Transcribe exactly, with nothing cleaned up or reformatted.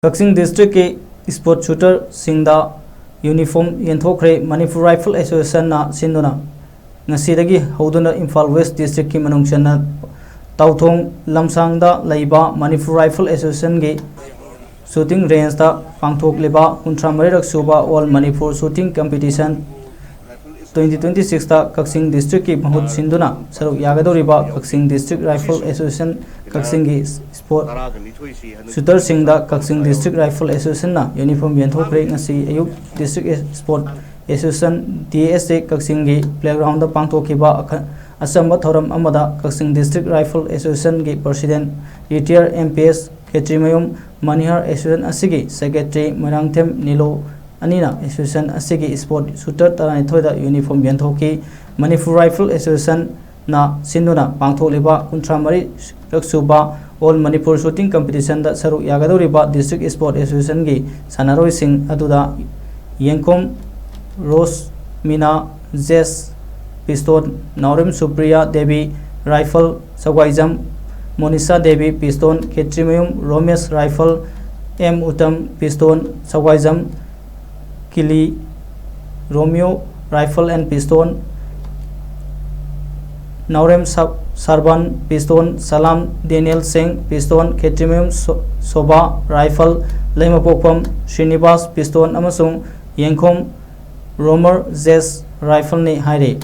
ꯀꯛꯆꯤꯡ ꯗꯤꯁꯇ꯭ꯔꯤꯛꯀꯤ sport ꯁꯨꯇꯔꯁꯤꯡꯗ uniform ꯌꯦꯟꯊꯣꯛꯈ꯭ꯔꯦ꯫ Manipur rifle ꯑꯦꯁꯣꯁꯤꯌꯦꯁꯟꯅ ꯁꯤꯟꯗꯨꯅ ꯉꯁꯤꯗꯒꯤ ꯍꯧꯗꯨꯅ ꯏꯝꯐꯥꯜ ꯋꯦꯁ꯭ꯠ ꯗꯤꯁꯇ꯭ꯔꯤꯛꯀꯤ ꯃꯅꯨꯡ ꯆꯟꯅ ꯇꯥꯎꯊꯣꯡ ꯂꯝꯁꯥꯡꯗ ꯂꯩꯕ ꯃꯅꯤꯄꯨꯔ ꯔꯥꯏꯐꯜ ꯑꯦꯁꯣꯁꯤꯌꯦꯁꯟꯒꯤ ꯁꯨꯇꯤꯡ ꯔꯦꯟꯖꯇ ꯄꯥꯡꯊꯣꯛꯂꯤꯕ ꯀꯨꯟꯊ꯭ꯔꯥ ꯃꯔꯤꯔꯛ ꯁꯨꯕ all Manipur shooting competition twenty twenty ꯁꯤꯛꯁꯇ ꯀꯛꯆꯤꯡ ꯗꯤꯁꯇ꯭ꯔꯤꯛꯀꯤ ꯃꯍꯨꯠ ꯁꯤꯟꯗꯨꯅ ꯁꯔꯨꯛ ꯌꯥꯒꯗꯧꯔꯤꯕ ꯀꯛꯆꯤꯡ ꯗꯤꯁꯇ꯭ꯔꯤꯛ ꯔꯥꯏꯐꯜ ꯑꯦꯁꯣꯁꯤꯌꯦꯁꯟ ꯀꯛꯆꯤꯡꯒꯤ ꯁ꯭ꯄꯣꯔꯠ ꯁꯨꯇꯔꯁꯤꯡꯗ ꯀꯛꯆꯤꯡ ꯗꯤꯁꯇ꯭ꯔꯤꯛ ꯔꯥꯏꯐꯜ ꯑꯦꯁꯣꯁꯤꯌꯦꯁꯟꯅ ꯌꯨꯅꯤꯐꯣꯔꯝ ꯌꯦꯟꯊꯣꯛꯈ꯭ꯔꯦ꯫ ꯉꯁꯤ ꯑꯌꯨꯛ district sport association, D S A, ꯀꯛꯆꯤꯡꯒꯤ ꯄ꯭ꯂꯦꯒ꯭ꯔꯥꯎꯟꯗ ꯄꯥꯡꯊꯣꯛꯈꯤꯕ ꯑꯈ-, ꯑꯆꯝꯕ ꯊꯧꯔꯝ ꯑꯃꯗ ꯀꯛꯆꯤꯡ ꯗꯤꯁꯇ꯭ꯔꯤꯛ ꯔꯥꯏꯐꯜ ꯑꯦꯁꯣꯁꯤꯌꯦꯁꯟꯒꯤ president retired M P S Khetrimayum Manihar, association ꯑꯁꯤꯒꯤ ꯁꯦꯀ꯭ꯔꯦꯇꯔꯤ ꯃꯣꯏꯔꯥꯡꯊꯦꯝ ꯅꯤꯂꯣ ꯑꯅꯤꯅ ꯑꯦꯁꯣꯁꯤꯌꯦꯁꯟ ꯑꯁꯤꯒꯤ ꯁ꯭ꯄꯣꯔꯠ ꯁꯨꯇꯔ ꯇꯔꯥꯅꯤꯊꯣꯏꯗ ꯌꯨꯅꯤꯐꯣꯔꯝ ꯌꯦꯟꯊꯣꯛꯈꯤ꯫ ꯃꯅꯤꯄꯨꯔ ꯔꯥꯏꯐꯜ ꯑꯦꯁꯣꯁꯤꯌꯦꯁꯟꯅ ꯁꯤꯟꯗꯨꯅ ꯄꯥꯡꯊꯣꯛꯂꯤꯕ ꯀꯨꯟꯊ꯭ꯔꯥ ꯃꯔꯤꯔꯛ ꯁꯨꯕ ꯑꯣꯜ ꯃꯅꯤꯄꯨꯔ ꯁꯨꯇꯤꯡ ꯀꯝꯄꯤꯇꯤꯁꯟꯗ ꯁꯔꯨꯛ ꯌꯥꯒꯗꯧꯔꯤꯕ ꯗꯤꯁꯇ꯭ꯔꯤꯛ ꯁ꯭ꯄꯣꯔꯠ ꯑꯦꯁꯣꯁꯤꯌꯦꯁꯟꯒꯤ ꯁꯥꯟꯅꯔꯣꯏꯁꯤꯡ ꯑꯗꯨꯗ ꯌꯦꯡꯈꯣꯝ ꯔꯣꯁꯃꯤꯅꯥ, ꯖꯦꯁ pistol, Naorem Supriya Devi rifle Sagwaijam, Monisha Devi pistol Khetrimayum, Romesh rifle, M Uttam pistol Sagwaijam, ꯀꯤꯂꯤ Romeo rifle N pistol, Naorem ꯁ-, ꯁꯔꯕꯥꯟ ꯄꯤꯁꯇꯣꯟ, ꯁꯂꯥꯝ ꯗꯦꯅꯤꯌꯦꯜ ꯁꯤꯡ ꯄꯤꯁꯇꯣꯟ, ꯈꯦꯇ꯭ꯔꯤꯃꯌꯨꯝ ꯁꯣ-, ꯁꯣꯕꯥ ꯔꯥꯏꯐꯜ, ꯂꯩꯃꯄꯣꯛꯐꯝ ꯁ꯭ꯔꯤꯅꯤꯕꯥꯁ ꯄꯤꯁꯇꯣꯟ ꯑꯃꯁꯨꯡ ꯌꯦꯡꯈꯣꯝ ꯔꯣꯃꯔ ꯖꯦꯁ ꯔꯥꯏꯐꯜꯅꯤ ꯍꯥꯏꯔꯤ꯫